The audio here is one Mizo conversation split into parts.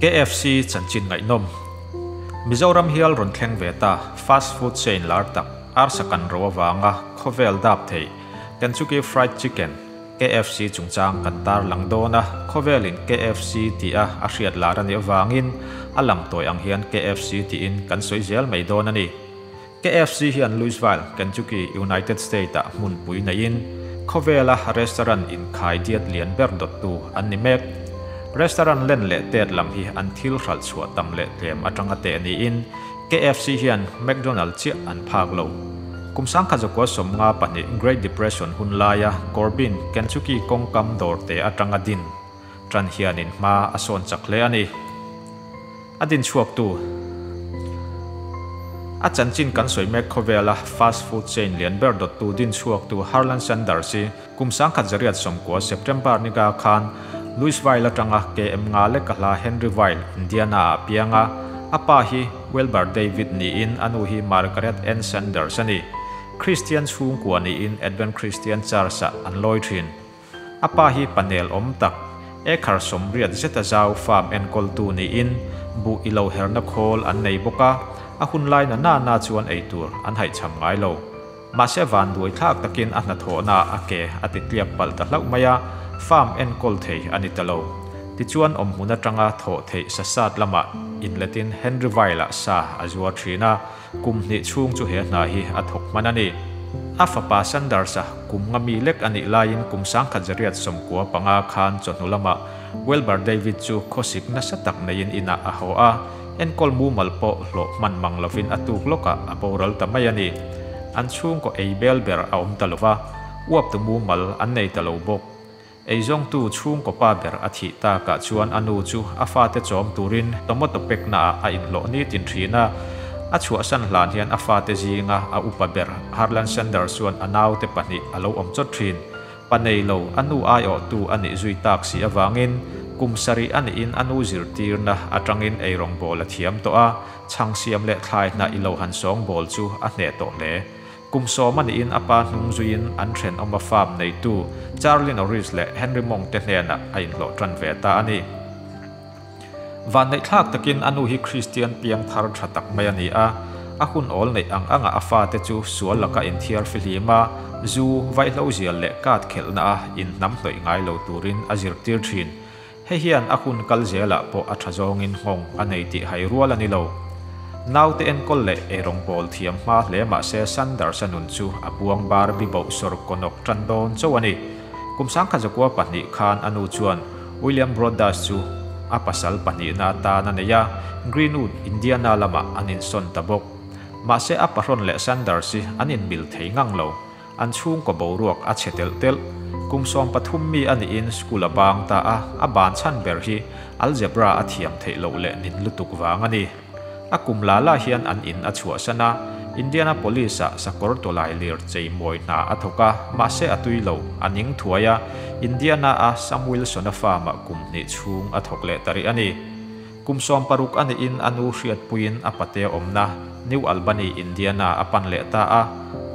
KFC chanchin ngaihnawm. Mizoram hial rawn thleng ve ta, fast food chain lar tak, arsa kan ro avanga khawvel dap thei, Kentucky Fried Chicken, KFC chungchang kan tar lang dawn a, khawvelin KFC tih a a hriat lar a nih avangin a lam tawi ang hian KFC tiin kan sawi zel mai dawn a ni. KFC hian Louisville, Kentucky, United State-ah hmunpui neiin khawvela restaurant inkhai diat lian ber dawttu an ni mek. Restaurant len leh tet lam hi an thil hralh chhuah tam leh tlem atanga teh niin KFC hian McDonald chiah an phak lo. Kum 1952 Great Depression hun laia Corbin, Kentucky kawngkam dawrte atanga din tan hianin hma a sawn chak hle a ni. A din chhuaktu, A chanchin kan sawi mek khawvela fast food chain lian ber dawttu din chhuaktu Harlan Sanders hi kum 1990 September niga khan Louisville atanga KM nga lek a hla Henryville, Indiana ah a piang a. A pa hi Wilbur David niin a nu hi Margaret Ann Sanders a ni. Kristian chhungkua niin Advent Christian Church-ah an lawi thin. A pa hi panel awm tak, ekhar 80 zeta zau farm enkawltu niin buh i lo herna khawl an nei bawk a, a hun lai na na na chuan ei tur an haihchham ngai lo. Mahse vanduai thlak takin a hnathawhnaah a ke a ti tliak palh ta hlauh mai a, farm enkawl thei a ni ta lo. Tichuan awmhmun atanga thawh theih sa sat lamah inletin Henry Vile-ah sa a zuar thin a, Kum hnih chhung chu he hna hi a thawk hman a ni. A fapa Sanders-a kum nga mi lek a nih laiin kum 1995 khan chawhnu lamah Wilbur David chu khawsik nasa tak neiin inah a haw a, enkawl mumal pawh hlawh hman mang lovin a tuk lawkah a boral ta mai a ni. An chhungkaw ei bel ber a awm ta lova, uaptu mumal an nei ta lo bawk. Eizawngtu chhungkaw pa ber a thih takah chuan a nu chu a fate chawm turin tomato peknaah a inhlawh nitin thin a. A chhuahsan hlan hian a fate zinga a upa ber Harlan Sanders chuan a naute pahnih a lo awm chawt thin. Pa nei lo, a nu aiawhtu a nih zui tak si avangin kum sarih a nihin a nu zirtirna atangin eirawngbawl a thiam tawh a, chhang siam leh thlai hnah i lo han sawngbawl chu a hneh tawh hle. Kum 10 a nihin a pa hnung zuiin an thenawma farm neitu Charlie Norris leh Henry Monk te hnenah a inhlawh tan ve ta a ni. Vanneihthlak takin a nu hi Kristian piang thar tha tak mai a ni a, a hun awl neih ang anga a fate chu sual laka inthiar fihlim a, zu, vaihlo zial leh kat khelhna a inhnam hnawih ngai lo turin a zirtir thin. Hei hian a hun kal zelah pawh a tha zawngin nghawng a nei tih hai rual a ni lo. Naute enkawl leh eirawng bawl thiam hma hle mah se Sanders-a nun chu a buang bar bi boh sawr kawnawk tan dawn chauh a ni. Kum 1902 khan a nu chuan William Brodus chu a pasal pahnihna atan a nei a, Greenwood, Indiana lamah an insawn ta bawk. Mahse a pahrawn leh Sanders hi an inmil thei ngang lo. An chhungkaw boruak a chhe telh telh. Kum 13 mi a nihin school a bang ta a, a ban chhan ber hi algebra a thiam theih loh leh nin lutuk vang a ni. A kum la la hian an in a chhuahsan a, Indianapolis-ah sakawr tawlai lir chei mawi hna a thawk a, mahse a tui lo, a ning thuai a, Indiana-a Sam Wilson-a farm-ah kum hnih chhung a thawk leh ta rih a ni. Kum 16 a nihin a nu hriatpuiin a patea awmna New Albany, Indiana a pan leh ta a,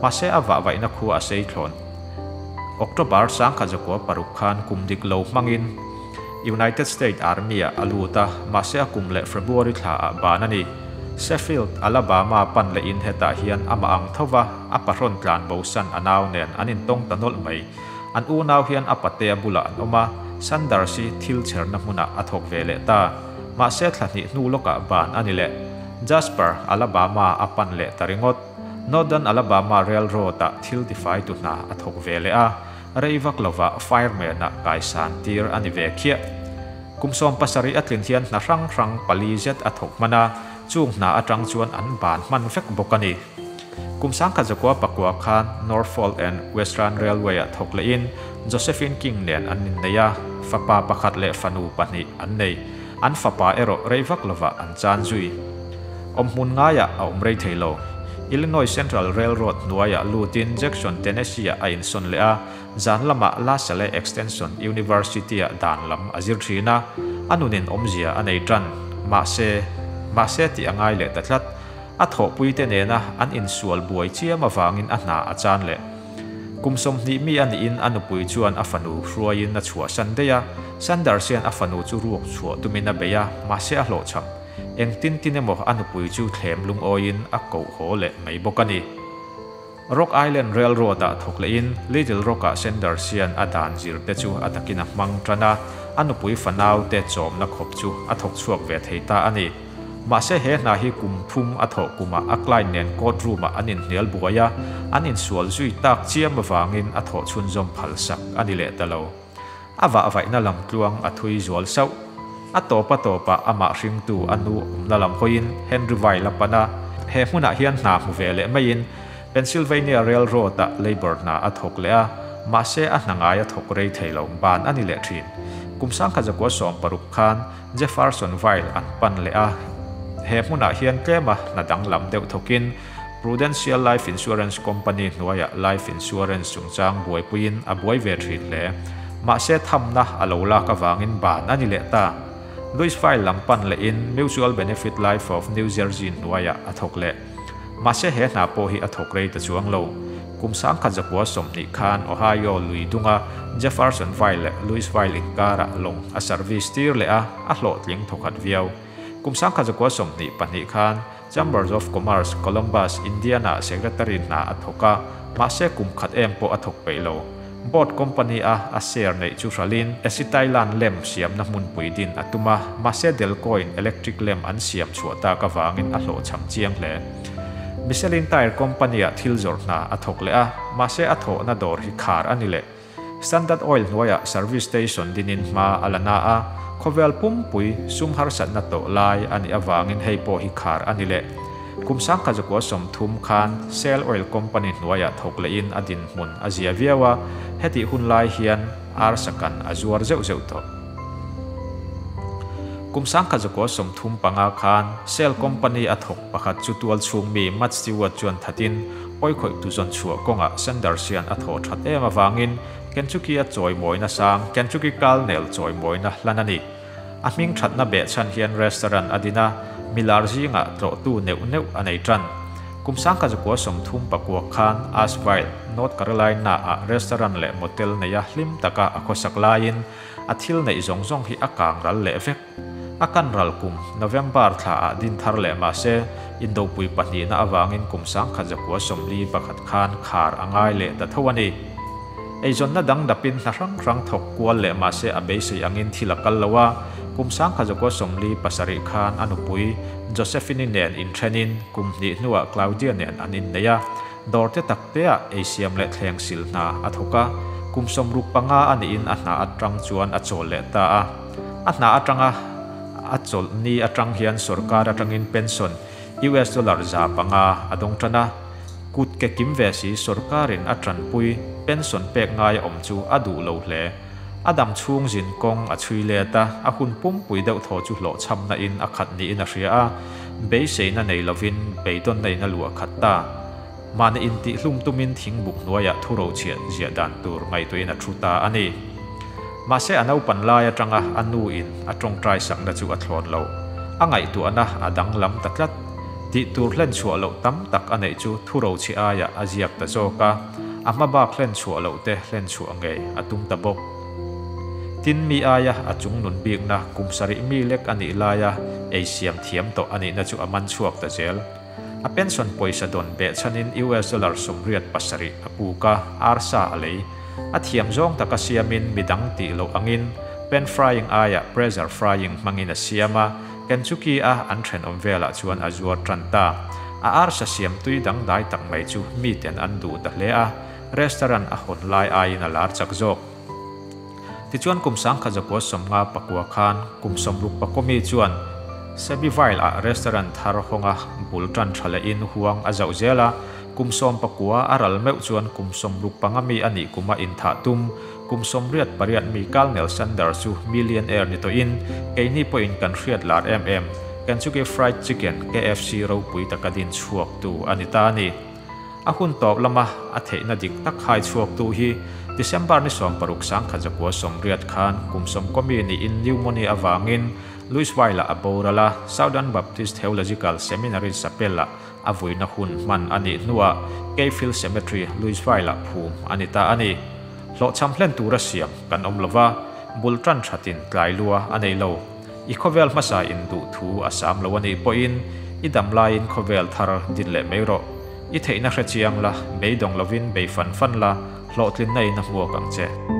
mahse a vahvaihna khua a sei thlawn. October 1906 khan kum dik lo hmangin United States Army-ah a lut a, mahse a kum leh February thlaah ban a ni. Sheffield, Alabama pan lehin hetah hian amah ang tho va, a pahrawn tlan bosan a nau nen an intawng ta nawlh mai. An unau hian a patea bulah an awm a, Sanders hi thil chherna hmunah a thawk ve leh ta. Mahse thla hnih hnu lawkah ban a ni leh. Jasper, Alabama a pan leh ta ringawt. Northern Alabama Railroad-ah thil tifaitu hna a thawk ve leh a, rei vak lovah fireman-ah kaisan tir a ni ve khiah. Kum 17 a tlin hian hna hrang hrang pali zet a thawk hman a, chung hna atang chuan an ban hman vek bawk a ni. Kum 1909 khan Norfolk and Western Railway-ah thawk lehin Josephine King nen an innei a, fapa pakhat leh fanu pahnih an nei. An fapa erawh rei vak lovah an chan zui. Awmhmun ngaiah a awm rei thei lo. Illinois Central Railroad hnuaiah lutin Jackson, Tennessee-ah a insawn leh a, zan lamah La Salle Extension University-ah dan lam a zir thin a, a nunin awmzia a nei tan. Mahse, mahse tih a ngai leh ta tlat. A thawhpuite nena an insual buai chiam avangin a hna a chan leh. Kum 20 mi a nihin a nupui chuan a fanu hruaiin a chhuahsan daih a, Sanders hian a fanu chu ruak chhuah tumin a bei a, mahse a hlawhchham. Engtin tin emaw a nupui chu thlem lungawiin a koh haw leh mai bawk a ni. Rock Island Railroad-ah thawk lehin Little Rock-ah Sanders hian a dan zir te chu a takin a hmang tan a, a nupui fanau te chawmna khawp chu a thawk chhuak ve thei ta a ni. Mahse he hna hi kum thum a thawh kumah a client nen court room-ah an inhnial buai a, an insual zui tak chiam avangin a thawh chhunzawm phalsak a ni leh ta lo. A vahvaihna lam tluang a thui zual sauh. A tawp a tawpah amah hringtu a nu awmna lam hawiin Henry Vail a pan a. He hmunah hian hna hmu ve leh maiin Pennsylvania Railroad-ah labour hna a thawk leh a, mahse a hna ngai a thawk rei thei lo, ban a ni leh thin. Kum 1916 khan Jeffersonville an pan leh a, he hmunah hian tlema hna danglam deuh thawkin Prudential Life Insurance Company hnuaiah life insurance chungchang buaipuiin a buai ve thin hle. Mahse thamna a lo lak avangin ban a ni leh ta. Louisville lam pan lehin Mutual Benefit Life of New Jersey hnuaiah a thawk leh. Mahse he hna pawh hi a thawk rei ta chuang lo. Kum 1920 khan Ohio lui dunga Jeffersonville leh Louisville inkarah lawng a service tir leh a, a hlawhtling thawkhat viau. Kum 1922 khan Chambers of Commerce, Columbus, Indiana Secretary hna a thawk a, mahse kum khat em pawh a thawk peih lo. Board company a a share neih chu hralhin Acetylene lem siamna hmunpui din a tum a, mahse Delco-in electric lem an siam chhuah tak avangin a hlawhchham chiang hle. Michelin Tire company-ah thil zawrh hna a thawk leh a, mahse a thawhna dawr hi khar a ni leh. Standard Oil hnuaiah service station dinin hma a la na a, khawvel pumpui sum harsatna tawh lai a nih avangin hei pawh hi khar a ni leh. Kum 1930 khan Shell Oil Company hnuaiah thawk lehin a dinhmun a zia viau a, hetih hun lai hian arsa kan a zuar zeuh zeuh tawh. Kum 1935 khan Shell Company a thawk pakhat chu tual chhung mi Matt Stewart chuan thatin Pawikhawih tu zawn chhuah kawngah Sanders hian a thaw that em avangin Kentucky a chawimawina sang Kentucky Colonel chawimawina hlan a ni. A hming thatna behchhan hian restaurant a din a, milar zingah tlawhtu neuh neuh a nei tan. Kum 1939 khan Asheville, North Carolina-ah restaurant leh motel neia hlim taka a khawsak laiin a thil neih zawng zawng hi a kang ral leh vek. A kan ral kum November thla ah din thar leh mah se, indopui pahnihna avangin kum 1941 khan khar a ngai leh ta tho a ni. Eizawnna dang dapin hna hrang hrang thawk kual leh mah se a beisei angin thil a kal lo a, kum 1937 khan a nupui Josephine-i nen inthenin kum hnih hnuah Claudia nen an innei a, dawr te tak teah eisiam leh thleng sil hna a thawk a, kum 65 a nihin a hna atang chuan a chawl leh ta a. A hna atanga a chawlh ni atang hian sorkar atangin pension US dollar 500 a dawng tan a. Kut ke kim ve si sorkarin a tanpui pension pek ngai a awm chu a duh lo hle. A dam chhung zin kawng a chhui let a, a hun pumpui deuh thaw chu hlawhchhamna in a khat niin a hria a, beiseina nei lovin beidawnna in a luah khat ta. Mahni intihhlum tumin thingbuk hnuaiah thurochhiah ziah dan tur ngaihtuahin a thu ta a ni. Mahse a naupan lai atanga a nu in a tawngtai sakna chu a thlawn lo. A ngaihtuahna a danglam ta tlat. Tih tur hlen chhuah loh tam tak a neih chu thurochhiah aiah a ziak ta zawk a, a hma bak hlen chhuah loh te hlen chhuah ngei a tum ta bawk. Tin mi aia a chung nun bikna kum sarih mi lek a nih laia ei siam thiam tawh a nihna chu a man chhuak ta zel. A pension pawisa dawn behchhanin US dollar 87 a puk a, arsa a lei. A thiam zawng taka siamin midang tih loh angin pan frying aiah pressure frying hmangin a siam a, Kentucky a an thenawm velah chuan a zuar tan ta. A arsa siam tui dangdai tak mai chu miten an duh ta hle a, restaurant a hawn lai aiin a lar chak zawk. Tichuan kum 1959 khan kum 60 mi chuan Sebivail ah restaurant thar hawnga bul tan tha lehin huang a zauh zel a, kum 19 a ral meuh chuan kum 65 mi a nih kuma inthah tum kum 88 mi Colonel Sanders chu millionaire ni tawhin keini pawhin kan hriat lar em em Kentucky Fried Chicken, KFC, ropui taka din chhuak tu a ni ta a ni. A hun tawp lama a theihna dik tak hai chhuak tu hi December ni 16 1980 khan kum 90 mi niin pneumonia avangin Louisville-ah a boral a, Southern Baptist Theological Seminary Chapel-ah. A vuina hun hman a nih hnuah Cave Hill Cemetery, Louisville-ah phum a ni ta a ni. Hlawhchham hlen tura siam kan awm lova, bul tan thatin tlai lua a nei lo. I khawvel hmasa in duh thu a sam lo a nih pawhin i dam laiin khawvel thar din leh mai rawh. I theihna hre chiang la, beidawng lovin bei fan fan la, hlawhtlinna in a hmuak ang che.